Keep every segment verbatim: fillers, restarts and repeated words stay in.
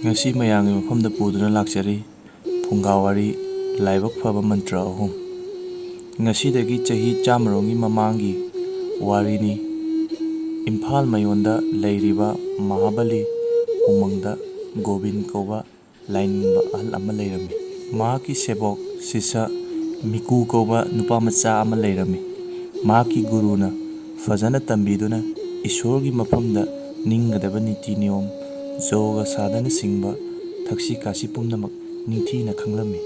ꯉꯁꯤ ꯃꯌꯥꯝꯒꯤ ꯃꯐꯝꯗ ꯄꯨꯗꯨꯅ ꯂꯥꯛꯆꯔꯤ ꯐꯨꯡꯒꯥ ꯋꯥꯔꯤ, ꯂꯥꯏꯕꯛ ꯐꯕ ꯃꯟꯇ꯭ꯔ ꯑꯍꯨꯝ꯫ ꯉꯁꯤꯗꯒꯤ ꯆꯍꯤ ꯆꯥꯝꯃꯔꯣꯝꯒꯤ ꯃꯃꯥꯡꯒꯤ ꯋꯥꯔꯤꯅꯤ꯫ ꯏꯝꯐꯥꯜ ꯃꯌꯣꯟꯗ ꯂꯩꯔꯤꯕ ꯃꯍꯥꯕꯂꯤ ꯎꯃꯪꯗ ꯒꯣꯕꯤꯟ ꯀꯧꯕ ꯂꯥꯏꯅꯤꯡꯕ ꯑꯍꯜ ꯑꯃ ꯂꯩꯔꯝꯃꯤ꯫ ꯃꯍꯥꯛꯀꯤ ꯁꯦꯕꯣꯛ ꯁꯤꯁ ꯃꯤꯀꯨ ꯀꯧꯕ ꯅꯨꯄꯥ ꯃꯆꯥ ꯑꯃ ꯂꯩꯔꯝꯃꯤ꯫ ꯃꯍꯥꯛꯀꯤ ꯒꯨꯔꯨꯅ ꯐꯖꯅ ꯇꯝꯕꯤꯗꯨꯅ ꯏꯁꯣꯔꯒꯤ ꯃꯐꯝꯗ ꯅꯤꯡꯒꯗꯕ ꯅꯤꯇꯤ ꯅꯤꯌꯣꯝ, ꯖꯣꯒ ꯁꯥꯗꯅꯆꯤꯡꯕ ꯊꯛꯁꯤ ꯈꯥꯁꯤ ꯄꯨꯝꯅꯃꯛ ꯅꯤꯡꯊꯤꯅ ꯈꯪꯂꯝꯃꯤ꯫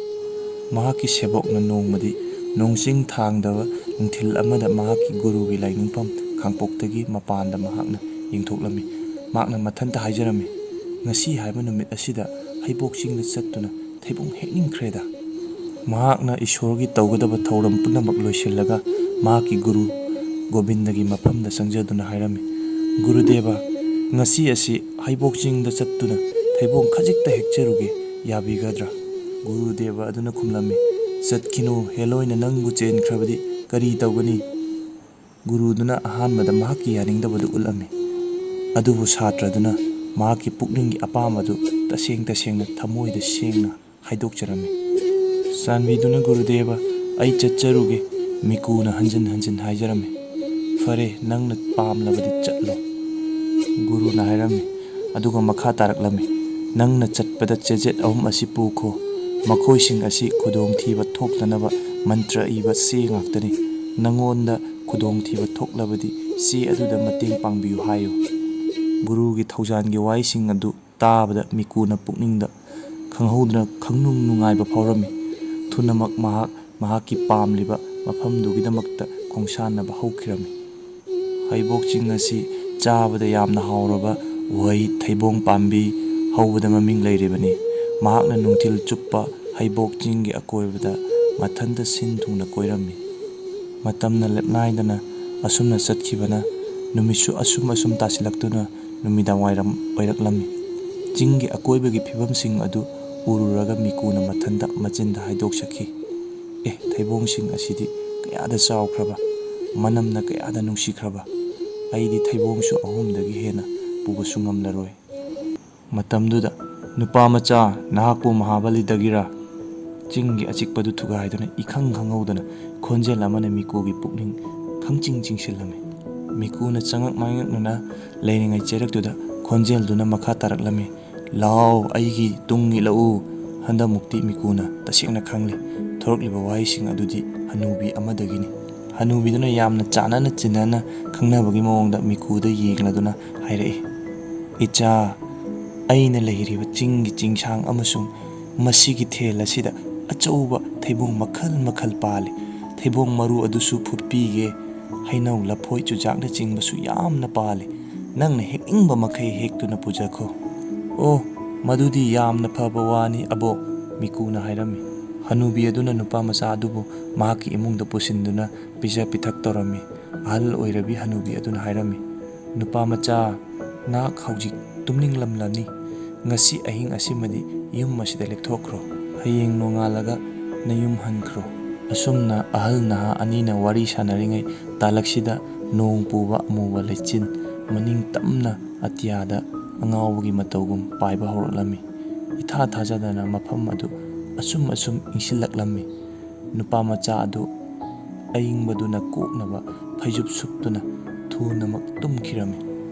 ꯃꯍꯥꯛꯀꯤ ꯁꯦꯕꯣꯛꯅ ꯅꯣꯡꯃꯗꯤ ꯅꯣꯡꯆꯤꯡ ꯊꯥꯡꯗꯕ ꯅꯨꯡꯊꯤꯜ ꯑꯃꯗ ꯃꯍꯥꯛꯀꯤ ꯒꯨꯔꯨꯒꯤ ꯂꯥꯏꯅꯤꯡꯐꯝ ꯈꯥꯡꯄꯣꯛꯇꯒꯤ ꯃꯄꯥꯟꯗ ꯃꯍꯥꯛꯅ ꯌꯦꯡꯊꯣꯛꯂꯝꯃꯤ꯫ ꯃꯍꯥꯛꯅ ꯃꯊꯟꯇ ꯍꯥꯏꯖꯔꯝꯃꯤ, "ꯉꯁꯤ ꯍꯥꯏꯕ ꯅꯨꯃꯤꯠ ꯑꯁꯤꯗ ꯍꯩꯕꯣꯛ ꯆꯤꯡꯗ ꯆꯠꯇꯨꯅ ꯊꯩꯕꯣꯡ ꯍꯦꯛꯅꯤꯡꯈ꯭ꯔꯦꯗ"꯫ ꯃꯍꯥꯛꯅ ꯏꯁꯣꯔꯒꯤ ꯇꯧꯒꯗꯕ ꯊꯧꯔꯝ ꯄꯨꯝꯅꯃꯛ ꯂꯣꯏꯁꯤꯜꯂꯒ ꯃꯍꯥꯛꯀꯤ ꯒꯨꯔꯨ ꯒꯣꯕꯤꯟꯗꯒꯤ ꯃꯐꯝꯗ ꯆꯪꯖꯗꯨꯅ ꯍꯥꯏꯔꯝꯃꯤ, "ꯒꯨꯔꯨꯗꯦꯕ, ꯉꯁꯤ ꯑꯁꯤ ꯍꯩꯕꯣꯛ ꯆꯤꯡꯗ ꯆꯠꯇꯨꯅ ꯊꯩꯕꯣꯡ ꯈꯖꯤꯛꯇ ꯍꯦꯛꯆꯔꯨꯒꯦ, ꯌꯥꯕꯤꯒꯗ꯭ꯔꯥ?" ꯒꯨꯔꯨꯗꯦꯕ ꯑꯗꯨꯅ ꯈꯨꯝꯂꯝꯃꯤ, "ꯆꯠꯈꯤꯅꯨ, ꯍꯦꯂꯣꯏꯅ ꯅꯪꯕꯨ ꯆꯦꯟꯈ꯭ꯔꯕꯗꯤ ꯀꯔꯤ ꯇꯧꯒꯅꯤ?" ꯒꯨꯔꯨꯗꯨꯅ ꯑꯍꯥꯟꯕꯗ ꯃꯍꯥꯛꯀꯤ ꯌꯥꯅꯤꯡꯗꯕꯗꯨ ꯎꯠꯂꯝꯃꯤ꯫ ꯑꯗꯨꯕꯨ ꯁꯥꯇ꯭ꯔꯗꯨꯅ ꯃꯍꯥꯛꯀꯤ ꯄꯨꯛꯅꯤꯡꯒꯤ ꯑꯄꯥꯝꯕꯗꯨ ꯇꯁꯦꯡ ꯇꯁꯦꯡꯅ ꯊꯃꯣꯏꯗ ꯁꯦꯡꯅ ꯍꯥꯏꯗꯣꯛꯆꯔꯝꯃꯤ꯫ "ꯆꯥꯟꯕꯤꯗꯨꯅ ꯒꯨꯔꯨꯗꯦꯕ, ꯑꯩ ꯆꯠꯆꯔꯨꯒꯦ", ꯃꯤꯀꯨꯅ ꯍꯟꯖꯤꯟ ꯍꯟꯖꯤꯟ ꯍꯥꯏꯖꯔꯝꯃꯤ꯫ "ꯐꯔꯦ, ꯅꯪꯅ ꯄꯥꯝꯂꯕꯗꯤ ꯆꯠꯂꯣ", ꯒꯨꯔꯨꯅ ꯍꯥꯏꯔꯝꯃꯤ꯫ ꯑꯗꯨꯒ ꯃꯈꯥ ꯇꯥꯔꯛꯂꯝꯃꯤ, "ꯅꯪꯅ ꯆꯠꯄꯗ ꯆꯦꯖꯦꯠ ꯑꯍꯨꯝ ꯑꯁꯤ ꯄꯨꯈꯣ꯫ ꯃꯈꯣꯏꯁꯤꯡ ꯑꯁꯤ ꯈꯨꯗꯣꯡꯊꯤꯕ ꯊꯣꯛꯇꯅꯕ ꯃꯟꯇ꯭ꯔ ꯏꯕ ꯆꯦ ꯉꯥꯛꯇꯅꯤ꯫ ꯅꯉꯣꯟꯗ ꯈꯨꯗꯣꯡꯊꯤꯕ ꯊꯣꯛꯂꯕꯗꯤ ꯆꯦ ꯑꯗꯨꯗ ꯃꯇꯦꯡ ꯄꯥꯡꯕꯤꯌꯨ ꯍꯥꯏꯌꯨ"꯫ ꯒꯨꯔꯨꯒꯤ ꯊꯧꯖꯥꯜꯒꯤ ꯋꯥꯍꯩꯁꯤꯡ ꯑꯗꯨ ꯇꯥꯕꯗ ꯃꯤꯀꯨꯅ ꯄꯨꯛꯅꯤꯡꯗ ꯈꯪꯍꯧꯗꯅ ꯈꯪꯅꯨꯡ ꯅꯨꯡꯉꯥꯏꯕ ꯐꯥꯎꯔꯝꯃꯤ꯫ ꯊꯨꯅꯃꯛ ꯃꯍꯥꯛ ꯃꯍꯥꯛꯀꯤ ꯄꯥꯝꯂꯤꯕ ꯃꯐꯝꯗꯨꯒꯤꯗꯃꯛꯇ ꯈꯣꯡꯁꯥꯟꯅꯕ ꯍꯧꯈꯤꯔꯝꯃꯤ꯫ ꯍꯩꯕꯣꯛ ꯆꯤꯡ ꯑꯁꯤ ꯆꯥꯕꯗ ꯌꯥꯝꯅ ꯍꯥꯎꯔꯕ ꯎꯍꯩ ꯊꯩꯕꯣꯡ ꯄꯥꯝꯕꯤ ꯍꯧꯕꯗ ꯃꯃꯤꯡ ꯂꯩꯔꯤꯕꯅꯤ꯫ ꯃꯍꯥꯛꯅ ꯅꯨꯡꯊꯤꯜ ꯆꯨꯞꯄ ꯍꯩꯕꯣꯛ ꯆꯤꯡꯒꯤ ꯑꯀꯣꯏꯕꯗ ꯃꯊꯟꯇ ꯁꯤꯟ ꯊꯨꯡꯅ ꯀꯣꯏꯔꯝꯃꯤ꯫ ꯃꯇꯝꯅ ꯂꯦꯞꯅꯥꯏꯗꯅ ꯑꯁꯨꯝꯅ ꯆꯠꯈꯤꯕꯅ ꯅꯨꯃꯤꯠꯁꯨ ꯑꯁꯨꯝ ꯑꯁꯨꯝ ꯇꯥꯁꯤꯜꯂꯛꯇꯨꯅ ꯅꯨꯃꯤꯗꯥꯡ ꯋꯥꯏꯔꯝ ꯑꯣꯏꯔꯛꯂꯝꯃꯤ꯫ ꯆꯤꯡꯒꯤ ꯑꯀꯣꯏꯕꯒꯤ ꯐꯤꯕꯝꯁꯤꯡ ꯑꯗꯨ ꯎꯔꯨꯔꯒ ꯃꯤꯀꯨꯅ ꯃꯊꯟꯇ ꯃꯆꯤꯟꯗ ꯍꯥꯏꯗꯣꯛꯆꯈꯤ, "ꯑꯦ, ꯊꯩꯕꯣꯡꯁꯤꯡ ꯑꯁꯤꯗꯤ ꯀꯌꯥꯗ ꯆꯥꯎꯈ꯭ꯔꯕ, ꯃꯅꯝꯅ ꯀꯌꯥꯗ ꯅꯨꯡꯁꯤꯈ꯭ꯔꯕ! ꯑꯩꯗꯤ ꯊꯩꯕꯣꯡꯁꯨ ꯑꯍꯨꯝꯗꯒꯤ ꯍꯦꯟꯅ ꯄꯨꯕꯁꯨ ꯉꯝꯂꯔꯣꯏ꯫ ꯃꯇꯝꯗꯨꯗ, "ꯅꯨꯄꯥ ꯃꯆꯥ, ꯅꯍꯥꯛꯄꯨ ꯃꯍꯥꯕꯂꯤꯗꯒꯤꯔꯥ?" ꯆꯤꯡꯒꯤ ꯑꯆꯤꯛꯄꯗꯨ ꯊꯨꯒꯥꯏꯗꯨꯅ ꯏꯈꯪ ꯈꯪꯍꯧꯗꯅ ꯈꯣꯟꯖꯦꯜ ꯑꯃꯅ ꯃꯤꯀꯨꯒꯤ ꯄꯨꯛꯅꯤꯡ ꯈꯪꯆꯤꯡ ꯆꯤꯡꯁꯤꯜꯂꯝꯃꯤ꯫ ꯃꯤꯀꯨꯅ ꯆꯉꯛ ꯃꯉꯛꯅꯅ ꯂꯩꯔꯤꯉꯩ ꯆꯩꯔꯛꯇꯨꯗ ꯈꯣꯟꯖꯦꯜꯗꯨꯅ ꯃꯈꯥ ꯇꯥꯔꯛꯂꯝꯃꯤ, "ꯂꯥꯎ, ꯑꯩꯒꯤ ꯇꯨꯡ ꯏꯜꯂꯛꯎ!" ꯍꯟꯗꯛꯃꯨꯛꯇꯤ ꯃꯤꯀꯨꯅ ꯇꯁꯦꯡꯅ ꯈꯪꯂꯦ꯫ ꯊꯣꯔꯛꯂꯤꯕ ꯋꯥꯍꯩꯁꯤꯡ ꯑꯗꯨꯗꯤ ꯍꯅꯨꯕꯤ ꯑꯃꯗꯒꯤꯅꯤ꯫ ꯍꯅꯨꯕꯤꯗꯨꯅ ꯌꯥꯝꯅ ꯆꯥꯟꯅꯅ ꯆꯤꯟꯅꯅ ꯈꯪꯅꯕꯒꯤ ꯃꯑꯣꯡꯗ ꯃꯤꯀꯨꯗ ꯌꯦꯡꯂꯗꯨꯅ ꯍꯥꯏꯔꯛꯏ, "ꯏꯆꯥ, ꯑꯩꯅ ꯂꯩꯔꯤꯕ ꯆꯤꯡꯒꯤ ꯆꯤꯡꯁꯥꯡ ꯑꯃꯁꯨꯡ ꯃꯁꯤꯒꯤ ꯊꯦꯜ ꯑꯁꯤꯗ ꯑꯆꯧꯕ ꯊꯩꯕꯣꯡ ꯃꯈꯜ ꯃꯈꯜ ꯄꯥꯜꯂꯤ꯫ ꯊꯩꯕꯣꯡ ꯃꯔꯨ ꯑꯗꯨꯁꯨ ꯐꯨꯠꯄꯤꯒꯦ꯫ ꯍꯩꯅꯧ, ꯂꯐꯣꯏ, ꯆꯨꯖꯥꯛꯅꯆꯤꯡꯕꯁꯨ ꯌꯥꯝꯅ ꯄꯥꯜꯂꯤ꯫ ꯅꯪꯅ ꯍꯦꯛꯅꯤꯡꯕ ꯃꯈꯩ ꯍꯦꯛꯇꯨꯅ ꯄꯨꯖꯈꯣ꯫" "ꯑꯣ, ꯃꯗꯨꯗꯤ ꯌꯥꯝꯅ ꯐꯕ ꯋꯥꯅꯤ, ꯑꯕꯣꯛ", ꯃꯤꯀꯨꯅ ꯍꯥꯏꯔꯝꯃꯤ꯫ ꯍꯅꯨꯕꯤ ꯑꯗꯨꯅ ꯅꯨꯄꯥ ꯃꯆꯥ ꯑꯗꯨꯕꯨ ꯃꯍꯥꯛꯀꯤ ꯏꯃꯨꯡꯗ ꯄꯨꯁꯤꯟꯗꯨꯅ ꯄꯤꯖ ꯄꯤꯊꯛ ꯇꯧꯔꯝꯃꯤ꯫ ꯑꯍꯜ ꯑꯣꯏꯔꯕꯤ ꯍꯅꯨꯕꯤ ꯑꯗꯨꯅ ꯍꯥꯏꯔꯝꯃꯤ, "ꯅꯨꯄꯥ ꯃꯆꯥ, ꯅꯍꯥꯛ ꯍꯧꯖꯤꯛ ꯇꯨꯝꯅꯤꯡꯂꯝꯂꯅꯤ꯫ ꯉꯁꯤ ꯑꯍꯤꯡ ꯑꯁꯤꯃꯗꯤ ꯌꯨꯝ ꯑꯁꯤꯗ ꯂꯦꯛꯊꯣꯛꯈ꯭ꯔꯣ꯫ ꯍꯌꯦꯡ ꯅꯣꯡꯉꯥꯜꯂꯒ ꯅꯌꯨꯝ ꯍꯟꯈ꯭ꯔꯣ꯫" ꯑꯁꯨꯝꯅ ꯑꯍꯜ ꯅꯍꯥ ꯑꯅꯤꯅ ꯋꯥꯔꯤ ꯁꯥꯟꯅꯔꯤꯉꯩ ꯇꯥꯂꯛꯁꯤꯗ ꯅꯣꯡ ꯄꯨꯕ ꯑꯃꯨꯕ ꯂꯩꯆꯤꯟ ꯃꯅꯤꯡ ꯇꯝꯅ ꯑꯇꯤꯌꯥꯗ ꯑꯉꯥꯎꯕꯒꯤ ꯃꯇꯧꯒꯨꯝ ꯄꯥꯏꯕ ꯍꯧꯔꯛꯂꯝꯃꯤ꯫ ꯏꯊꯥ ꯊꯥꯖꯗꯅ ꯃꯐꯝ ꯑꯗꯨ ꯑꯁꯨꯝ ꯑꯁꯨꯝ ꯏꯪꯁꯤꯜꯂꯛꯂꯝꯃꯤ꯫ ꯅꯨꯄꯥ ꯃꯆꯥ ꯑꯗꯨ ꯑꯏꯪꯕꯗꯨꯅ ꯀꯣꯛꯅꯕ ꯐꯩꯖꯨꯞ ꯁꯨꯞꯇꯨꯅ ꯊꯨꯅꯃꯛ ꯇꯨꯝꯈꯤꯔꯝꯃꯤ꯫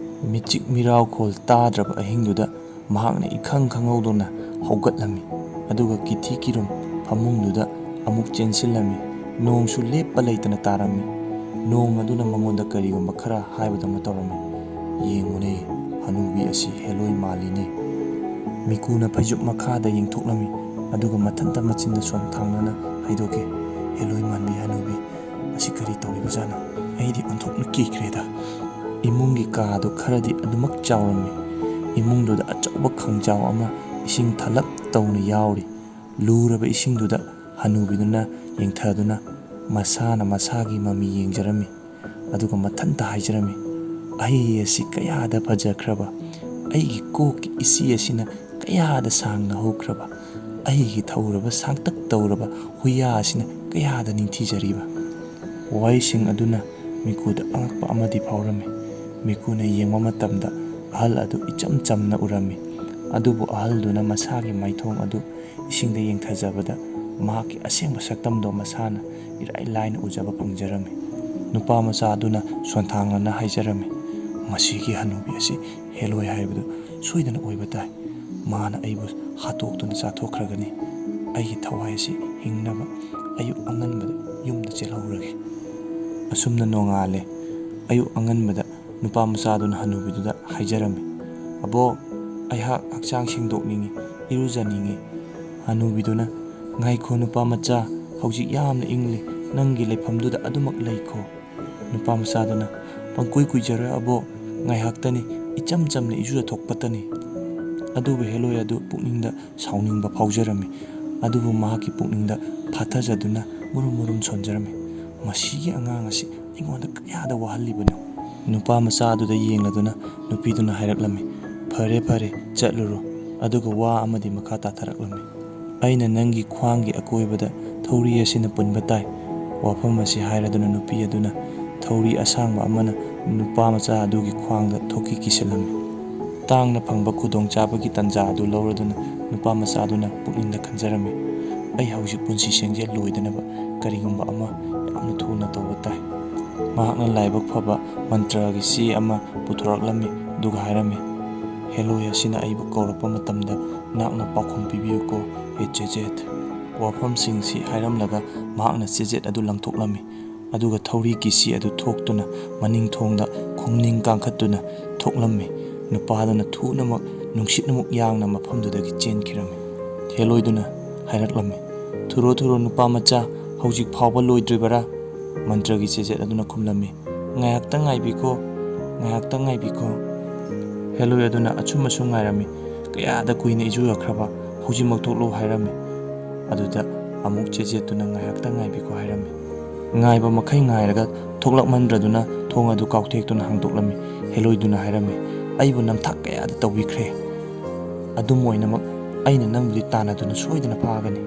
ꯃꯤꯆꯤꯛ ꯃꯤꯔꯥꯎꯈꯣꯜ ꯇꯥꯗ꯭ꯔꯕ ꯑꯍꯤꯡꯗꯨꯗ ꯃꯍꯥꯛꯅ ꯏꯈꯪ ꯈꯪꯍꯧꯗꯅ ꯍꯧꯒꯠꯂꯝꯃꯤ, ꯑꯗꯨꯒ ꯀꯤꯊꯤ ꯀꯤꯔꯨꯝ ꯐꯃꯨꯡꯗꯨꯗ ꯑꯃꯨꯛ ꯆꯦꯟꯁꯤꯜꯂꯝꯃꯤ꯫ ꯅꯣꯡꯁꯨ ꯂꯦꯞꯄ ꯂꯩꯇꯅ ꯇꯥꯔꯝꯃꯤ꯫ ꯅꯣꯡ ꯑꯗꯨꯅ ꯃꯉꯣꯟꯗ ꯀꯔꯤꯒꯨꯝꯕ ꯈꯔ ꯍꯥꯏꯕꯗꯧꯅ ꯇꯧꯔꯝꯃꯤ꯫ "ꯌꯦꯡꯉꯨꯅꯦ, ꯍꯅꯨꯕꯤ ꯑꯁꯤ ꯍꯦꯂꯣꯏ ꯃꯥꯜꯂꯤꯅꯦ꯫" ꯃꯤꯀꯨꯅ ꯐꯩꯖꯨꯞ ꯃꯈꯥꯗ ꯌꯦꯡꯊꯣꯛꯂꯝꯃꯤ, ꯑꯗꯨꯒ ꯃꯊꯟꯇ ꯃꯆꯤꯟꯗ ꯁꯣꯟ ꯊꯥꯡꯅꯅ ꯍꯥꯏꯗꯣꯛꯈꯤ, "ꯍꯦꯂꯣꯏ ꯃꯥꯟꯕꯤ ꯍꯅꯨꯕꯤ, ꯑꯁꯤ ꯀꯔꯤ ꯇꯧꯔꯤꯕꯖꯥꯠꯅꯣ? ꯑꯩꯗꯤ ꯑꯣꯟꯊꯣꯛꯅ ꯀꯤꯈ꯭ꯔꯦꯗ꯫" ꯏꯃꯨꯡꯒꯤ ꯀꯥꯗꯨ ꯈꯔꯗꯤ ꯑꯗꯨꯃꯛ ꯆꯥꯎꯔꯝꯃꯤ꯫ ꯏꯃꯨꯡꯗꯨꯗ ꯑꯆꯧꯕ ꯈꯥꯡꯖꯥꯎ ꯑꯃ ꯏꯁꯤꯡ ꯊꯜꯂꯞ ꯇꯧꯅ ꯌꯥꯎꯔꯤ꯫ ꯂꯨꯔꯕ ꯏꯁꯤꯡꯗꯨꯗ ꯍꯅꯨꯕꯤꯗꯨꯅ ꯌꯦꯡꯊꯗꯨꯅ ꯃꯁꯥꯅ ꯃꯁꯥꯒꯤ ꯃꯃꯤ ꯌꯦꯡꯖꯔꯝꯃꯤ꯫ ꯑꯗꯨꯒ ꯃꯊꯟꯇ ꯍꯥꯏꯖꯔꯝꯃꯤ, "ꯑꯩ ꯑꯁꯤ ꯀꯌꯥꯗ ꯐꯖꯈ꯭ꯔꯕ, ꯑꯩꯒꯤ ꯀꯣꯛꯀꯤ ꯏꯆꯦ ꯑꯁꯤꯅ ꯀꯌꯥꯗ ꯁꯥꯡꯅ ꯍꯧꯈ꯭ꯔꯕ, ꯑꯩꯒꯤ ꯊꯧꯔꯕ ꯁꯥꯡꯇꯛ ꯇꯧꯔꯕ ꯍꯨꯏꯌꯥ ꯑꯁꯤꯅ ꯀꯌꯥꯗ ꯅꯤꯡꯊꯤꯖꯔꯤꯕ!" ꯋꯥꯍꯩꯁꯤꯡ ꯑꯗꯨꯅ ꯃꯤꯀꯨꯗ ꯑꯉꯛꯄ ꯑꯃꯗꯤ ꯐꯥꯎꯔꯝꯃꯤ꯫ ꯃꯤꯀꯨꯅ ꯌꯦꯡꯕ ꯃꯇꯝꯗ ꯑꯍꯜ ꯑꯗꯨ ꯏꯆꯝ ꯆꯝꯅ ꯎꯔꯝꯃꯤ꯫ ꯑꯗꯨꯕꯨ ꯑꯍꯜꯗꯨꯅ ꯃꯁꯥꯒꯤ ꯃꯥꯏꯊꯣꯡ ꯑꯗꯨ ꯏꯁꯤꯡꯗ ꯌꯦꯡꯊꯖꯕꯗ ꯃꯍꯥꯛꯀꯤ ꯑꯁꯦꯡꯕ ꯁꯛꯇꯝꯗꯣ ꯃꯁꯥꯅ ꯏꯔꯥꯏ ꯂꯥꯏꯅ ꯎꯖꯕ ꯐꯪꯖꯔꯝꯃꯤ꯫ ꯅꯨꯄꯥ ꯃꯆꯥ ꯑꯗꯨꯅ ꯁꯣꯟꯊꯥꯡꯅꯅ ꯍꯥꯏꯖꯔꯝꯃꯤ, "ꯃꯁꯤꯒꯤ ꯍꯅꯨꯕꯤ ꯑꯁꯤ ꯍꯦꯂꯣꯏ ꯍꯥꯏꯕꯗꯨ ꯁꯣꯏꯗꯅ ꯑꯣꯏꯕ ꯇꯥꯏ꯫ ꯃꯥꯅ ꯑꯩꯕꯨ ꯍꯥꯠꯇꯣꯛꯇꯨꯅ ꯆꯥꯊꯣꯛꯈ꯭ꯔꯒꯅꯤ꯫ ꯑꯩꯒꯤ ꯊꯋꯥꯏ ꯑꯁꯤ ꯍꯤꯡꯅꯕ ꯑꯌꯨꯛ ꯑꯉꯟꯕꯗ ꯌꯨꯝꯗ ꯆꯦꯜꯍꯧꯔꯒꯦ"꯫ ꯑꯁꯨꯝꯅ ꯅꯣꯡꯉꯥꯜꯂꯦ꯫ ꯑꯌꯨꯛ ꯑꯉꯟꯕꯗ ꯅꯨꯄꯥ ꯃꯆꯥꯗꯨꯅ ꯍꯅꯨꯕꯤꯗꯨꯗ ꯍꯥꯏꯖꯔꯝꯃꯤ, "ꯑꯕꯣꯛ, ꯑꯩꯍꯥꯛ ꯍꯛꯆꯥꯡ ꯁꯦꯡꯗꯣꯛꯅꯤꯡꯏ, ꯏꯔꯨꯖꯅꯤꯡꯏ"꯫ ꯍꯅꯨꯕꯤꯗꯨꯅ, "ꯉꯥꯏꯈꯣ ꯅꯨꯄꯥ ꯃꯆꯥ, ꯍꯧꯖꯤꯛ ꯌꯥꯝꯅ ꯏꯪꯂꯤ, ꯅꯪꯒꯤ ꯂꯩꯐꯝꯗꯨꯗ ꯑꯗꯨꯃꯛ ꯂꯩꯈꯣ"꯫ ꯅꯨꯄꯥ ꯃꯆꯥꯗꯨꯅ, "ꯄꯪꯀꯨꯏ ꯀꯨꯏꯖꯔꯣꯏ ꯑꯕꯣꯛ, ꯉꯥꯏꯍꯥꯛꯇꯅꯤ, ꯏꯆꯝ ꯆꯝꯅ ꯏꯔꯨꯖꯊꯣꯛꯄꯇꯅꯤ"꯫ ꯑꯗꯨꯕꯨ ꯍꯦꯂꯣꯏ ꯑꯗꯨ ꯄꯨꯛꯅꯤꯡꯗ ꯁꯥꯎꯅꯤꯡꯕ ꯐꯥꯎꯖꯔꯝꯃꯤ꯫ ꯑꯗꯨꯕꯨ ꯃꯍꯥꯛꯀꯤ ꯄꯨꯛꯅꯤꯡꯗ ꯐꯥꯊꯖꯗꯨꯅ ꯃꯨꯔꯨꯝ ꯃꯨꯔꯨꯝ ꯁꯣꯟꯖꯔꯝꯃꯤ꯫ "ꯃꯁꯤꯒꯤ ꯑꯉꯥꯡ ꯑꯁꯤ ꯑꯩꯉꯣꯟꯗ ꯀꯌꯥꯗ ꯋꯥꯍꯜꯂꯤꯕꯅꯣ?" ꯅꯨꯄꯥ ꯃꯆꯥ ꯑꯗꯨꯗ ꯌꯦꯡꯂꯗꯨꯅ ꯅꯨꯄꯤꯗꯨꯅ ꯍꯥꯏꯔꯛꯂꯝꯃꯤ, "ꯐꯔꯦ, ꯐꯔꯦ, ꯆꯠꯂꯨꯔꯣ"꯫ ꯑꯗꯨꯒ ꯋꯥ ꯑꯃꯗꯤ ꯃꯈꯥ ꯇꯥꯊꯔꯛꯂꯝꯃꯤ, "ꯑꯩꯅ ꯅꯪꯒꯤ ꯈ꯭ꯋꯥꯡꯒꯤ ꯑꯀꯣꯏꯕꯗ ꯊꯧꯔꯤ ꯑꯁꯤꯅ ꯄꯨꯟꯕ ꯇꯥꯏ"꯫ ꯋꯥꯐꯝ ꯑꯁꯤ ꯍꯥꯏꯔꯗꯨꯅ ꯅꯨꯄꯤ ꯑꯗꯨꯅ ꯊꯧꯔꯤ ꯑꯁꯥꯡꯕ ꯑꯃꯅ ꯅꯨꯄꯥ ꯃꯆꯥ ꯑꯗꯨꯒꯤ ꯈ꯭ꯋꯥꯡꯗ ꯊꯣꯛꯀꯤ ꯀꯤꯁꯤꯜꯂꯝꯃꯤ꯫ ꯇꯥꯡꯅ ꯐꯪꯕ ꯈꯨꯗꯣꯡꯆꯥꯕꯒꯤ ꯇꯥꯟꯖꯥ ꯑꯗꯨ ꯂꯧꯔꯗꯨꯅ ꯅꯨꯄꯥ ꯃꯆꯥꯗꯨꯅ ꯄꯨꯛꯅꯤꯡꯗ ꯈꯟꯖꯔꯝꯃꯤ, "ꯑꯩ ꯍꯧꯖꯤꯛ ꯄꯨꯟꯁꯤ ꯁꯦꯡꯖꯦꯜ ꯂꯣꯏꯗꯅꯕ ꯀꯔꯤꯒꯨꯝꯕ ꯑꯃ ꯌꯥꯝꯅ ꯊꯨꯅ ꯇꯧꯕ ꯇꯥꯏ"꯫ ꯃꯍꯥꯛꯅ ꯂꯥꯏꯕꯛ ꯐꯕ ꯃꯟꯇ꯭ꯔꯒꯤ ꯆꯦ ꯑꯃ ꯄꯨꯊꯣꯔꯛꯂꯝꯃꯤ, ꯑꯗꯨꯒ ꯍꯥꯏꯔꯝꯃꯤ, "ꯍꯦꯂꯣꯏ ꯑꯁꯤꯅ ꯑꯩꯕꯨ ꯀꯧꯔꯛꯄ ꯃꯇꯝꯗ ꯅꯍꯥꯛꯅ ꯄꯥꯎꯈꯨꯝ ꯄꯤꯕꯤꯌꯨꯀꯣ, ꯍꯦ ꯆꯦꯆꯦꯠ"꯫ ꯋꯥꯐꯝꯁꯤꯡꯁꯤ ꯍꯥꯏꯔꯝꯂꯒ ꯃꯍꯥꯛꯅ ꯆꯦꯆꯦꯠ ꯑꯗꯨ ꯂꯪꯊꯣꯛꯂꯝꯃꯤ꯫ ꯑꯗꯨꯒ ꯊꯧꯔꯤ ꯀꯤꯁꯤ ꯑꯗꯨ ꯊꯣꯛꯇꯨꯅ ꯃꯅꯤꯡ ꯊꯣꯡꯗ ꯈꯣꯡꯅꯤꯡ ꯀꯥꯡꯈꯠꯇꯨꯅ ꯊꯣꯛꯂꯝꯃꯤ꯫ ꯅꯨꯄꯥꯗꯨꯅ ꯊꯨꯅꯃꯛ ꯅꯨꯡꯁꯤꯠꯅꯃꯨꯛ ꯌꯥꯡꯅ ꯃꯐꯝꯗꯨꯗꯒꯤ ꯆꯦꯟꯈꯤꯔꯝꯃꯤ꯫ ꯍꯦꯂꯣꯏꯗꯨꯅ ꯍꯥꯏꯔꯛꯂꯝꯃꯤ, "ꯊꯨꯔꯣ ꯊꯨꯔꯣ ꯅꯨꯄꯥ ꯃꯆꯥ, ꯍꯧꯖꯤꯛ ꯐꯥꯎꯕ ꯂꯣꯏꯗ꯭ꯔꯤꯕꯔꯥ?" ꯃꯟꯇ꯭ꯔꯒꯤ ꯆꯦꯆꯦꯠ ꯑꯗꯨꯅ ꯈꯨꯝꯂꯝꯃꯤ, "ꯉꯥꯏꯍꯥꯛꯇꯪ ꯉꯥꯏꯕꯤꯈꯣ, ꯉꯥꯏꯍꯥꯛꯇꯪ ꯉꯥꯏꯕꯤꯈꯣ"꯫ ꯍꯦꯂꯣꯏ ꯑꯗꯨꯅ ꯑꯁꯨꯝ ꯑꯁꯨꯝ ꯉꯥꯏꯔꯝꯃꯤ꯫ ꯀꯌꯥꯗ ꯀꯨꯏꯅ ꯏꯖꯨꯔꯛꯈ꯭ꯔꯕ, "ꯍꯧꯖꯤꯛꯃꯛ ꯊꯣꯛꯂꯛꯎ" ꯍꯥꯏꯔꯝꯃꯤ꯫ ꯑꯗꯨꯗ ꯑꯃꯨꯛ ꯆꯦꯆꯦꯠꯇꯨꯅ, "ꯉꯥꯏꯍꯥꯛꯇꯪ ꯉꯥꯏꯕꯤꯈꯣ" ꯍꯥꯏꯔꯝꯃꯤ꯫ ꯉꯥꯏꯕ ꯃꯈꯩ ꯉꯥꯏꯔꯒ ꯊꯣꯛꯂꯛꯃꯟꯗ꯭ꯔꯗꯨꯅ ꯊꯣꯡ ꯑꯗꯨ ꯀꯥꯎꯊꯦꯛꯇꯨꯅ ꯍꯥꯡꯗꯣꯛꯂꯝꯃꯤ꯫ ꯍꯦꯂꯣꯏꯗꯨꯅ ꯍꯥꯏꯔꯝꯃꯤ, "ꯑꯩꯕꯨ ꯅꯝꯊꯥꯛ ꯀꯌꯥꯗ ꯇꯧꯕꯤꯈ꯭ꯔꯦ꯫ ꯑꯗꯨꯝ ꯑꯣꯏꯅꯃꯛ ꯑꯩꯅ ꯅꯪꯕꯨꯗꯤ ꯇꯥꯟꯅꯗꯨꯅ ꯁꯣꯏꯗꯅ ꯐꯥꯒꯅꯤ"꯫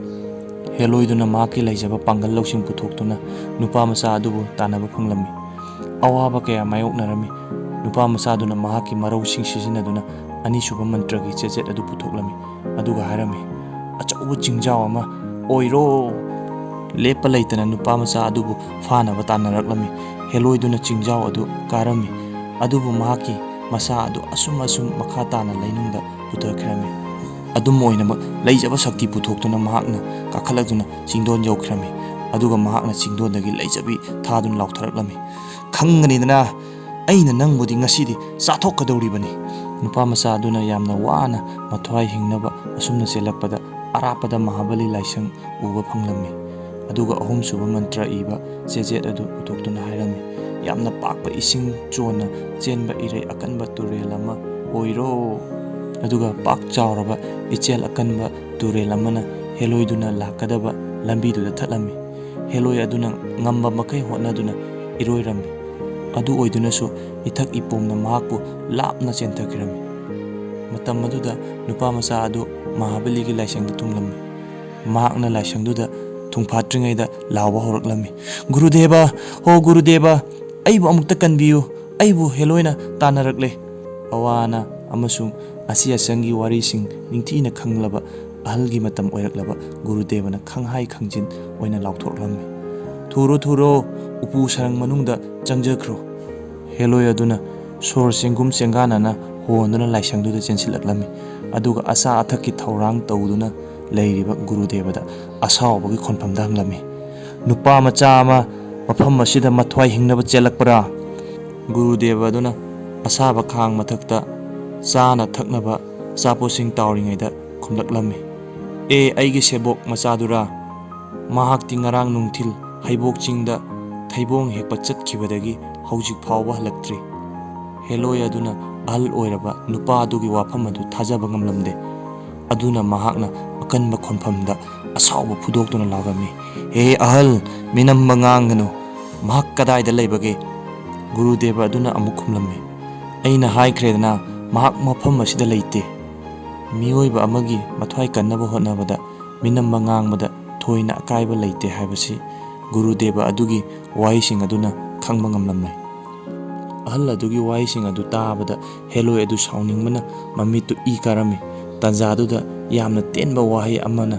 ꯍꯦꯂꯣꯏꯗꯨꯅ ꯃꯍꯥꯛꯀꯤ ꯂꯩꯖꯕ ꯄꯥꯡꯒꯜ ꯂꯧꯁꯤꯡ ꯄꯨꯊꯣꯛꯇꯨꯅ ꯅꯨꯄꯥ ꯃꯆꯥ ꯑꯗꯨꯕꯨ ꯇꯥꯟꯅꯕ ꯐꯪꯂꯝꯃꯤ꯫ ꯑꯋꯥꯕ ꯀꯌꯥ ꯃꯥꯌꯣꯛꯅꯔꯝꯃꯤ꯫ ꯅꯨꯄꯥ ꯃꯆꯥꯗꯨꯅ ꯃꯍꯥꯛꯀꯤ ꯃꯔꯧꯁꯤꯡ ꯁꯤꯖꯤꯟꯅꯗꯨꯅ ꯑꯅꯤꯁꯨꯕ ꯃꯟꯇ꯭ꯔꯒꯤ ꯆꯦꯆꯦꯠ ꯑꯗꯨ ꯄꯨꯊꯣꯛꯂꯝꯃꯤ꯫ ꯑꯗꯨꯒ ꯍꯥꯏꯔꯝꯃꯤ, "ꯑꯆꯧꯕ ꯆꯤꯡꯖꯥꯎ ꯑꯃ ꯑꯣꯏꯔꯣ!" ꯂꯦꯞꯄ ꯂꯩꯇꯅ ꯅꯨꯄꯥ ꯃꯆꯥ ꯑꯗꯨꯕꯨ ꯐꯥꯅꯕ ꯇꯥꯟꯅꯔꯛꯂꯝꯃꯤ꯫ ꯍꯦꯂꯣꯏꯗꯨꯅ ꯆꯤꯡꯖꯥꯎ ꯑꯗꯨ ꯀꯥꯔꯝꯃꯤ, ꯑꯗꯨꯕꯨ ꯃꯍꯥꯛꯀꯤ ꯃꯁꯥ ꯑꯗꯨ ꯑꯁꯨꯝ ꯑꯁꯨꯝ ꯃꯈꯥ ꯇꯥꯅ ꯂꯩꯅꯨꯡꯗ ꯄꯨꯊꯈꯤꯔꯝꯃꯤ꯫ ꯑꯗꯨꯝ ꯑꯣꯏꯅꯃꯛ, ꯂꯩꯖꯕ ꯁꯛꯇꯤ ꯄꯨꯊꯣꯛꯇꯨꯅ ꯃꯍꯥꯛꯅ ꯀꯥꯈꯠꯂꯛꯇꯨꯅ ꯆꯤꯡꯗꯣꯟ ꯌꯧꯈꯤꯔꯝꯃꯤ꯫ ꯑꯗꯨꯒ ꯃꯍꯥꯛꯅ ꯆꯤꯡꯗꯣꯟꯗꯒꯤ ꯂꯩꯖꯕꯤ ꯊꯥꯗꯨꯅ ꯂꯥꯎꯊꯔꯛꯂꯝꯃꯤ, "ꯈꯪꯒꯅꯤꯗꯅ, ꯑꯩꯅ ꯅꯪꯕꯨꯗꯤ ꯉꯁꯤꯗꯤ ꯆꯥꯊꯣꯛꯀꯗꯧꯔꯤꯕꯅꯤ!" ꯅꯨꯄꯥ ꯃꯆꯥ ꯑꯗꯨꯅ ꯌꯥꯝꯅ ꯋꯥꯅ ꯃꯊ꯭ꯋꯥꯏ ꯍꯤꯡꯅꯕ ꯑꯁꯨꯝꯅ ꯆꯦꯜꯂꯛꯄꯗ, ꯑꯔꯥꯞꯄꯗ ꯃꯍꯥꯕꯂꯤ ꯂꯥꯏꯁꯪ ꯎꯕ ꯐꯪꯂꯝꯃꯤ꯫ ꯑꯗꯨꯒ ꯑꯍꯨꯝꯁꯨꯕ ꯃꯟꯇ꯭ꯔ ꯏꯕ ꯆꯦꯆꯦꯠ ꯑꯗꯨ ꯄꯨꯊꯣꯛꯇꯨꯅ ꯍꯥꯏꯔꯝꯃꯤ, "ꯌꯥꯝꯅ ꯄꯥꯛꯄ ꯏꯁꯤꯡ ꯆꯣꯟꯅ ꯆꯦꯟꯕ ꯏꯔꯩ ꯑꯀꯟꯕ ꯇꯨꯔꯦꯜ ꯑꯃ ꯑꯣꯏꯔꯣ!" ꯑꯗꯨꯒ ꯄꯥꯛ ꯆꯥꯎꯔꯕ ꯏꯆꯦꯜ ꯑꯀꯟꯕ ꯇꯨꯔꯦꯜ ꯑꯃꯅ ꯍꯦꯂꯣꯏꯗꯨꯅ ꯂꯥꯛꯀꯗꯕ ꯂꯝꯕꯤꯗꯨꯗ ꯊꯠꯂꯝꯃꯤ꯫ ꯍꯦꯂꯣꯏ ꯑꯗꯨꯅ ꯉꯝꯕ ꯃꯈꯩ ꯍꯣꯠꯅꯗꯨꯅ ꯏꯔꯣꯏꯔꯝꯃꯤ꯫ ꯑꯗꯨ ꯑꯣꯏꯗꯨꯅꯁꯨ, ꯏꯊꯛ ꯏꯄꯣꯝꯅ ꯃꯍꯥꯛꯄꯨ ꯂꯥꯞꯅ ꯆꯦꯟꯊꯈꯤꯔꯝꯃꯤ꯫ ꯃꯇꯝ ꯑꯗꯨꯗ ꯅꯨꯄꯥ ꯃꯆꯥ ꯑꯗꯨ ꯃꯍꯥꯕꯂꯤꯒꯤ ꯂꯥꯏꯁꯪꯗ ꯊꯨꯡꯂꯝꯃꯤ꯫ ꯃꯍꯥꯛꯅ ꯂꯥꯏꯁꯪꯗꯨꯗ ꯊꯨꯡꯐꯥꯠꯇ꯭ꯔꯤꯉꯩꯗ ꯂꯥꯎꯕ ꯍꯧꯔꯛꯂꯝꯃꯤ, "ꯒꯨꯔꯨꯗꯦꯕ, ꯍꯣ ꯒꯨꯔꯨꯗꯦꯕ, ꯑꯩꯕꯨ ꯑꯃꯨꯛꯇ ꯀꯟꯕꯤꯌꯨ, ꯑꯩꯕꯨ ꯍꯦꯂꯣꯏꯅ ꯇꯥꯟꯅꯔꯛꯂꯦ!" ꯑꯋꯥ ꯑꯅꯥ ꯑꯃꯁꯨꯡ ꯑꯁꯤ ꯑꯁꯪꯒꯤ ꯋꯥꯔꯤꯁꯤꯡ ꯅꯤꯡꯊꯤꯅ ꯈꯪꯂꯕ ꯑꯍꯜꯒꯤ ꯃꯇꯝ ꯑꯣꯏꯔꯛꯂꯕ ꯒꯨꯔꯨꯗꯦꯕꯅ ꯈꯪꯍꯥꯏ ꯈꯪꯖꯤꯟ ꯑꯣꯏꯅ ꯂꯥꯎꯊꯣꯛꯂꯝꯃꯤ, "ꯊꯨꯔꯣ, ꯊꯨꯔꯣ, ꯎꯄꯨ ꯁꯔꯪ ꯃꯅꯨꯡꯗ ꯆꯪꯖꯈ꯭ꯔꯣ!" ꯍꯦꯂꯣꯏ ꯑꯗꯨꯅ ꯁꯣꯔ ꯆꯦꯡꯒꯨꯝ ꯆꯦꯡꯒꯥꯟꯅꯅ ꯍꯣꯟꯗꯨꯅ ꯂꯥꯏꯁꯪꯗꯨꯗ ꯆꯦꯟꯁꯤꯜꯂꯛꯂꯝꯃꯤ, ꯑꯗꯨꯒ ꯑꯆꯥ ꯑꯊꯛꯀꯤ ꯊꯧꯔꯥꯡ ꯇꯧꯗꯨꯅ ꯂꯩꯔꯤꯕ ꯒꯨꯔꯨꯗꯦꯕꯗ ꯑꯁꯥꯎꯕꯒꯤ ꯈꯣꯟꯐꯝꯗ ꯍꯪꯂꯝꯃꯤ, "ꯅꯨꯄꯥ ꯃꯆꯥ ꯑꯃ ꯃꯐꯝ ꯑꯁꯤꯗ ꯃꯊ꯭ꯋꯥꯏ ꯍꯤꯡꯅꯕ ꯆꯦꯜꯂꯛꯄ꯭ꯔꯥ?" ꯒꯨꯔꯨꯗꯦꯕ ꯑꯗꯨꯅ ꯑꯁꯥꯕ ꯈꯥꯡ ꯃꯊꯛꯇ ꯆꯥꯅ ꯊꯛꯅꯕ ꯑꯆꯥꯄꯣꯠꯁꯤꯡ ꯇꯥꯎꯔꯤꯉꯩꯗ ꯈꯨꯝꯂꯛꯂꯝꯃꯤ, "ꯑꯦ, ꯑꯩꯒꯤ ꯁꯦꯕꯣꯛ ꯃꯆꯥꯗꯨꯔꯥ? ꯃꯍꯥꯛꯇꯤ ꯉꯔꯥꯡ ꯅꯨꯡꯊꯤꯜ ꯍꯩꯕꯣꯛ ꯆꯤꯡꯗ ꯊꯩꯕꯣꯡ ꯍꯦꯛꯄ ꯆꯠꯈꯤꯕꯗꯒꯤ ꯍꯧꯖꯤꯛ ꯐꯥꯎꯕ ꯍꯜꯂꯛꯇ꯭ꯔꯤ꯫" ꯍꯦꯂꯣꯏ ꯑꯗꯨꯅ ꯑꯍꯜ ꯑꯣꯏꯔꯕ ꯅꯨꯄꯥ ꯑꯗꯨꯒꯤ ꯋꯥꯐꯝ ꯑꯗꯨ ꯊꯥꯖꯕ ꯉꯝꯂꯝꯗꯦ꯫ ꯑꯗꯨꯅ ꯃꯍꯥꯛꯅ ꯑꯀꯟꯕ ꯈꯣꯟꯐꯝꯗ ꯑꯁꯥꯎꯕ ꯐꯨꯗꯣꯛꯇꯨꯅ ꯂꯥꯎꯔꯝꯃꯤ, "ꯍꯦ ꯑꯍꯜ, ꯃꯤꯅꯝꯕ ꯉꯥꯡꯒꯅꯨ꯫ ꯃꯍꯥꯛ ꯀꯗꯥꯏꯗ ꯂꯩꯕꯒꯦ?" ꯒꯨꯔꯨꯗꯦꯕ ꯑꯗꯨꯅ ꯑꯃꯨꯛ ꯈꯨꯝꯂꯝꯃꯤ, "ꯑꯩꯅ ꯍꯥꯏꯈ꯭ꯔꯦꯗꯅ, ꯃꯍꯥꯛ ꯃꯐꯝ ꯑꯁꯤꯗ ꯂꯩꯇꯦ꯫ ꯃꯤꯑꯣꯏꯕ ꯑꯃꯒꯤ ꯃꯊ꯭ꯋꯥꯏ ꯀꯟꯅꯕ ꯍꯣꯠꯅꯕꯗ ꯃꯤꯅꯝꯕ ꯉꯥꯡꯕꯗ ꯊꯣꯏꯅ ꯑꯀꯥꯏꯕ ꯂꯩꯇꯦ ꯍꯥꯏꯕꯁꯤ ꯒꯨꯔꯨꯗꯦꯕ ꯑꯗꯨꯒꯤ ꯋꯥꯍꯩꯁꯤꯡ ꯑꯗꯨꯅ ꯈꯪꯕ ꯉꯝꯂꯝꯂꯦ꯫" ꯑꯍꯜ ꯑꯗꯨꯒꯤ ꯋꯥꯍꯩꯁꯤꯡ ꯑꯗꯨ ꯇꯥꯕꯗ ꯍꯦꯂꯣꯏ ꯑꯗꯨ ꯁꯥꯎꯅꯤꯡꯕꯅ ꯃꯃꯤꯠꯇꯨ ꯏ ꯀꯥꯔꯝꯃꯤ꯫ ꯇꯥꯟꯖꯥꯗꯨꯗ ꯌꯥꯝꯅ ꯇꯦꯟꯕ ꯋꯥꯍꯩ ꯑꯃꯅ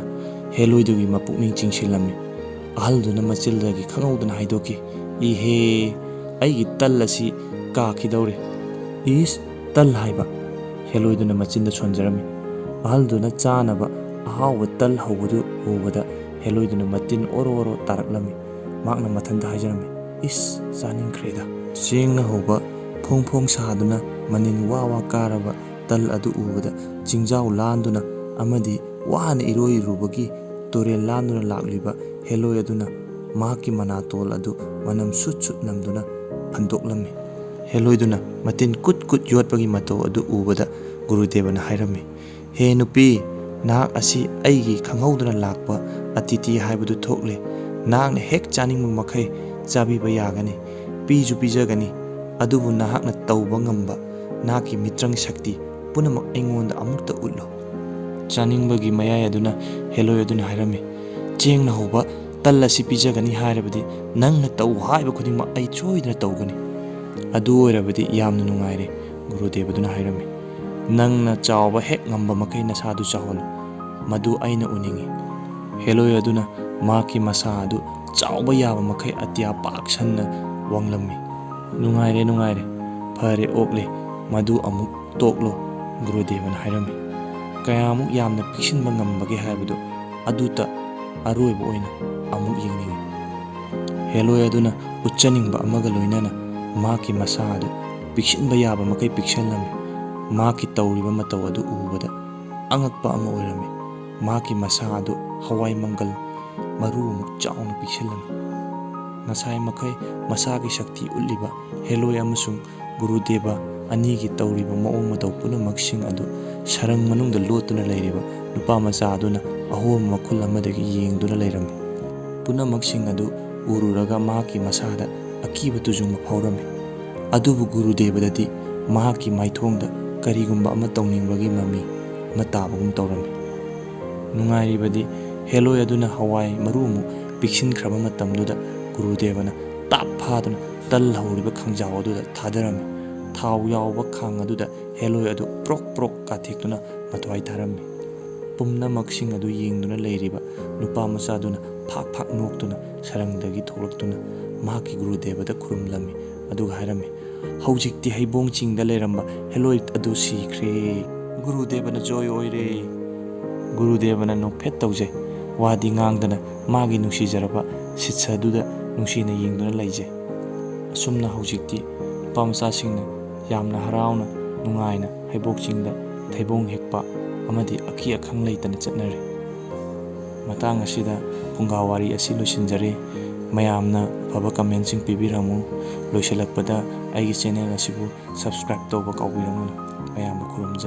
ꯍꯦꯂꯣꯏꯗꯨꯒꯤ ꯃꯄꯨꯛꯅꯤꯡ ꯆꯤꯡꯁꯤꯜꯂꯝꯃꯤ꯫ ꯑꯍꯜꯗꯨꯅ ꯃꯆꯤꯜꯗꯒꯤ ꯈꯪꯍꯧꯗꯅ ꯍꯥꯏꯗꯣꯛꯈꯤ, "ꯏꯍꯦ, ꯑꯩꯒꯤ ꯇꯜ ꯑꯁꯤ ꯀꯥꯈꯤꯗꯧꯔꯦ!" "ꯏꯁ, ꯇꯜ ꯍꯥꯏꯕ?" ꯍꯦꯂꯣꯏꯗꯨꯅ ꯃꯆꯤꯟꯗ ꯁꯣꯟꯖꯔꯝꯃꯤ꯫ ꯑꯍꯜꯗꯨꯅ ꯆꯥꯅꯕ ꯑꯍꯥꯎꯕ ꯇꯜ ꯍꯧꯕꯗꯨ ꯎꯕꯗ ꯍꯦꯂꯣꯏꯗꯨꯅ ꯃꯇꯤꯟ ꯑꯣꯔꯣ ꯑꯣꯔꯣ ꯇꯥꯔꯛꯂꯝꯃꯤ꯫ ꯃꯍꯥꯛꯅ ꯃꯊꯟꯇ ꯍꯥꯏꯖꯔꯝꯃꯤ, "ꯏꯁ, ꯆꯥꯅꯤꯡꯈ꯭ꯔꯦꯗ!" ꯆꯦꯡꯅ ꯍꯧꯕ ꯐꯣꯡ ꯐꯣꯡ ꯁꯥꯗꯨꯅ ꯃꯅꯤꯟ ꯋꯥ ꯋꯥ ꯀꯥꯔꯕ ꯇꯜ ꯑꯗꯨ ꯎꯕꯗ ꯆꯤꯡꯖꯥꯎ ꯂꯥꯟꯗꯨꯅ ꯑꯃꯗꯤ ꯋꯥꯅ ꯏꯔꯣꯏꯔꯨꯕꯒꯤ ꯇꯨꯔꯦꯜ ꯂꯥꯟꯗꯨꯅ ꯂꯥꯛꯂꯤꯕ ꯍꯦꯂꯣꯏ ꯑꯗꯨꯅ ꯃꯍꯥꯛꯀꯤ ꯃꯅꯥꯇꯣꯜ ꯑꯗꯨ ꯃꯅꯝ ꯁꯨꯠ ꯁꯨꯠ ꯅꯝꯗꯨꯅ ꯐꯟꯗꯣꯛꯂꯝꯃꯤ꯫ ꯍꯦꯂꯣꯏꯗꯨꯅ ꯃꯇꯤꯟ ꯀꯨꯠ ꯀꯨꯠ ꯌꯣꯠꯄꯒꯤ ꯃꯇꯧ ꯑꯗꯨ ꯎꯕꯗ ꯒꯨꯔꯨꯗꯦꯕꯅ ꯍꯥꯏꯔꯝꯃꯤ, "ꯍꯦ ꯅꯨꯄꯤ, ꯅꯍꯥꯛ ꯑꯁꯤ ꯑꯩꯒꯤ ꯈꯪꯍꯧꯗꯅ ꯂꯥꯛꯄ ꯑꯇꯤꯊꯤ ꯍꯥꯏꯕꯗꯨ ꯊꯣꯛꯂꯦ꯫ ꯅꯍꯥꯛꯅ ꯍꯦꯛ ꯆꯥꯅꯤꯡꯕ ꯃꯈꯩ ꯆꯥꯕꯤꯕ ꯌꯥꯒꯅꯤ, ꯄꯤꯁꯨ ꯄꯤꯖꯒꯅꯤ꯫ ꯑꯗꯨꯕꯨ ꯅꯍꯥꯛꯅ ꯇꯧꯕ ꯉꯝꯕ ꯅꯍꯥꯛꯀꯤ ꯃꯤꯇ꯭ꯔꯪ ꯁꯛꯇꯤ ꯄꯨꯝꯅꯃꯛ ꯑꯩꯉꯣꯟꯗ ꯑꯃꯨꯛꯇ ꯎꯠꯂꯨ꯫" ꯆꯥꯅꯤꯡꯕꯒꯤ ꯃꯌꯥꯏ ꯑꯗꯨꯅ ꯍꯦꯂꯣꯏ ꯑꯗꯨꯅ ꯍꯥꯏꯔꯝꯃꯤ, "ꯆꯦꯡꯅ ꯍꯧꯕ ꯇꯜ ꯑꯁꯤ ꯄꯤꯖꯒꯅꯤ ꯍꯥꯏꯔꯕꯗꯤ ꯅꯪꯅ ꯇꯧ ꯍꯥꯏꯕ ꯈꯨꯗꯤꯡꯃꯛ ꯑꯩ ꯁꯣꯏꯗꯅ ꯇꯧꯒꯅꯤ꯫" "ꯑꯗꯨ ꯑꯣꯏꯔꯕꯗꯤ ꯌꯥꯝꯅ ꯅꯨꯡꯉꯥꯏꯔꯦ," ꯒꯨꯔꯨꯗꯦꯕꯗꯨꯅ ꯍꯥꯏꯔꯝꯃꯤ꯫ "ꯅꯪꯅ ꯆꯥꯎꯕ ꯍꯦꯛ ꯉꯝꯕ ꯃꯈꯩ ꯅꯁꯥꯗꯨ ꯆꯥꯎꯍꯜꯂꯨ꯫ ꯃꯗꯨ ꯑꯩꯅ ꯎꯅꯤꯡꯏ꯫" ꯍꯦꯂꯣꯏ ꯑꯗꯨꯅ ꯃꯍꯥꯛꯀꯤ ꯃꯁꯥ ꯑꯗꯨ ꯆꯥꯎꯕ ꯌꯥꯕ ꯃꯈꯩ ꯑꯇꯤꯌꯥ ꯄꯥꯛ ꯁꯟꯅ ꯋꯥꯡꯂꯝꯃꯤ꯫ "ꯅꯨꯡꯉꯥꯏꯔꯦ, ꯅꯨꯡꯉꯥꯏꯔꯦ꯫ ꯐꯔꯦ, ꯑꯣꯛꯂꯦ꯫ ꯃꯗꯨ ꯑꯃꯨꯛ ꯇꯣꯛꯂꯣ," ꯒꯨꯔꯨꯗꯦꯕꯅ ꯍꯥꯏꯔꯝꯃꯤ꯫ "ꯀꯌꯥꯃꯨꯛ ꯌꯥꯝꯅ ꯄꯤꯛꯁꯤꯟꯕ ꯉꯝꯕꯒꯦ ꯍꯥꯏꯕꯗꯨ ꯑꯗꯨꯇ ꯑꯔꯣꯏꯕ ꯑꯣꯏꯅ ꯑꯃꯨꯛ ꯌꯦꯡꯅꯤꯡꯏ꯫" ꯍꯦꯂꯣꯏ ꯑꯗꯨꯅ ꯎꯠꯆꯅꯤꯡꯕ ꯑꯃꯒ ꯂꯣꯏꯅꯅ ꯃꯍꯥꯛꯀꯤ ꯃꯁꯥ ꯑꯗꯨ ꯄꯤꯛꯁꯤꯟꯕ ꯌꯥꯕ ꯃꯈꯩ ꯄꯤꯛꯁꯜꯂꯝꯃꯤ꯫ ꯃꯍꯥꯛꯀꯤ ꯇꯧꯔꯤꯕ ꯃꯇꯧ ꯑꯗꯨ ꯎꯕꯗ ꯑꯉꯛꯄ ꯑꯃ ꯑꯣꯏꯔꯝꯃꯤ꯫ ꯃꯍꯥꯛꯀꯤ ꯃꯁꯥ ꯑꯗꯨ ꯍꯋꯥꯏ ꯃꯪꯒꯜ ꯃꯔꯨꯃꯨꯛ ꯆꯥꯎꯅ ꯄꯤꯛꯁꯤꯜꯂꯝꯃꯤ꯫ ꯉꯁꯥꯏ ꯃꯈꯩ ꯃꯁꯥꯒꯤ ꯁꯛꯇꯤ ꯎꯠꯂꯤꯕ ꯍꯦꯂꯣꯏ ꯑꯃꯁꯨꯡ ꯒꯨꯔꯨꯗꯦꯕ ꯑꯅꯤꯒꯤ ꯇꯧꯔꯤꯕ ꯃꯑꯣꯡ ꯃꯇꯧ ꯄꯨꯝꯅꯃꯛꯁꯤꯡ ꯑꯗꯨ ꯁꯔꯪ ꯃꯅꯨꯡꯗ ꯂꯣꯠꯇꯨꯅ ꯂꯩꯔꯤꯕ ꯅꯨꯄꯥ ꯃꯆꯥ ꯑꯗꯨꯅ ꯑꯍꯣꯕ ꯃꯈꯨꯜ ꯑꯃꯗꯒꯤ ꯌꯦꯡꯗꯨꯅ ꯂꯩꯔꯝꯃꯤ꯫ ꯄꯨꯝꯅꯃꯛꯁꯤꯡ ꯑꯗꯨ ꯎꯔꯨꯔꯒ ꯃꯍꯥꯛꯀꯤ ꯃꯁꯥꯗ ꯑꯀꯤꯕ ꯇꯨꯖꯨꯡꯕ ꯐꯥꯎꯔꯝꯃꯤ꯫ ꯑꯗꯨꯕꯨ ꯒꯨꯔꯨꯗꯦꯕꯗꯗꯤ ꯃꯍꯥꯛꯀꯤ ꯃꯥꯏꯊꯣꯡꯗ ꯀꯔꯤꯒꯨꯝꯕ ꯑꯃ ꯇꯧꯅꯤꯡꯕꯒꯤ ꯃꯃꯤ ꯑꯃ ꯇꯥꯕꯒꯨꯝ ꯇꯧꯔꯝꯃꯤ꯫ ꯅꯨꯡꯉꯥꯏꯔꯤꯕꯗꯤ ꯍꯦꯂꯣꯏ ꯑꯗꯨꯅ ꯍꯋꯥꯏ ꯃꯔꯨꯃꯨꯛ ꯄꯤꯛꯁꯤꯟꯈ꯭ꯔꯕ ꯃꯇꯝꯗꯨꯗ ꯒꯨꯔꯨꯗꯦꯕꯅ ꯇꯥꯞ ꯐꯥꯗꯨꯅ ꯇꯜ ꯍꯧꯔꯤꯕ ꯈꯥꯡꯖꯥꯎ ꯑꯗꯨꯗ ꯊꯥꯗꯔꯝꯃꯤ꯫ ꯊꯥꯎ ꯌꯥꯎꯕ ꯈꯥꯡ ꯑꯗꯨꯗ ꯍꯦꯂꯣꯏ ꯑꯗꯨ ꯄ꯭ꯔꯣꯛ ꯄ꯭ꯔꯣꯛ ꯀꯥꯊꯦꯛꯇꯨꯅ ꯃꯊ꯭ꯋꯥꯏ ꯊꯥꯔꯝꯃꯤ꯫ ꯄꯨꯝꯅꯃꯛꯁꯤꯡ ꯑꯗꯨ ꯌꯦꯡꯗꯨꯅ ꯂꯩꯔꯤꯕ ꯅꯨꯄꯥ ꯃꯆꯥꯗꯨꯅ ꯐꯥꯛ ꯐꯥꯛ ꯅꯣꯛꯇꯨꯅ ꯁꯔꯪꯗꯒꯤ ꯊꯣꯛꯂꯛꯇꯨꯅ ꯃꯍꯥꯛꯀꯤ ꯒꯨꯔꯨꯗꯦꯕꯗ ꯈꯨꯔꯨꯝꯂꯝꯃꯤ, ꯑꯗꯨꯒ ꯍꯥꯏꯔꯝꯃꯤ, "ꯍꯧꯖꯤꯛꯇꯤ ꯍꯩꯕꯣꯡ ꯆꯤꯡꯗ ꯂꯩꯔꯝꯕ ꯍꯦꯂꯣꯏ ꯑꯗꯨ ꯁꯤꯈ꯭ꯔꯦ꯫ ꯒꯨꯔꯨꯗꯦꯕꯅ ꯖꯣꯏ ꯑꯣꯏꯔꯦ꯫" ꯒꯨꯔꯨꯗꯦꯕꯅ ꯅꯣꯛꯐꯦꯠ ꯇꯧꯖꯩ꯫ ꯋꯥꯗꯤ ꯉꯥꯡꯗꯅ ꯃꯥꯒꯤ ꯅꯨꯡꯁꯤꯖꯔꯕ ꯁꯤꯁ꯭ꯌꯥꯗꯨꯗ ꯅꯨꯡꯁꯤꯅ ꯌꯦꯡꯗꯨꯅ ꯂꯩꯖꯩ꯫ ꯑꯁꯨꯝꯅ ꯍꯧꯖꯤꯛꯇꯤ ꯅꯨꯄꯥ ꯃꯆꯥꯁꯤꯡꯅ ꯌꯥꯝꯅ ꯍꯔꯥꯎꯅ, ꯅꯨꯡꯉꯥꯏꯅ ꯍꯩꯕꯣꯛ ꯆꯤꯡꯗ ꯊꯩꯕꯣꯡ ꯍꯦꯛꯄ ꯑꯃꯗꯤ ꯑꯀꯤ ꯑꯈꯪ ꯂꯩꯇꯅ ꯆꯠꯅꯔꯤ꯫ ꯃꯇꯥꯡ ꯑꯁꯤꯗ ꯐꯨꯡꯒꯥ ꯋꯥꯔꯤ ꯑꯁꯤ ꯂꯣꯏꯁꯤꯟꯖꯔꯦ꯫ ꯃꯌꯥꯝꯅ ꯑꯐꯕ ꯀꯃꯦꯟꯁꯤꯡ ꯄꯤꯕꯤꯔꯝꯃꯨ꯫ ꯂꯣꯏꯁꯤꯜꯂꯛꯄꯗ ꯑꯩꯒꯤ ꯆꯦꯅꯦꯜ ꯑꯁꯤꯕꯨ ꯁꯕꯁꯀ꯭ꯔꯥꯏꯕ ꯇꯧꯕ ꯀꯥꯎꯕꯤꯔꯝꯒꯅꯨ꯫ ꯃꯌꯥꯝꯕꯨ ꯈꯨꯔꯨꯝꯖꯔꯤ꯫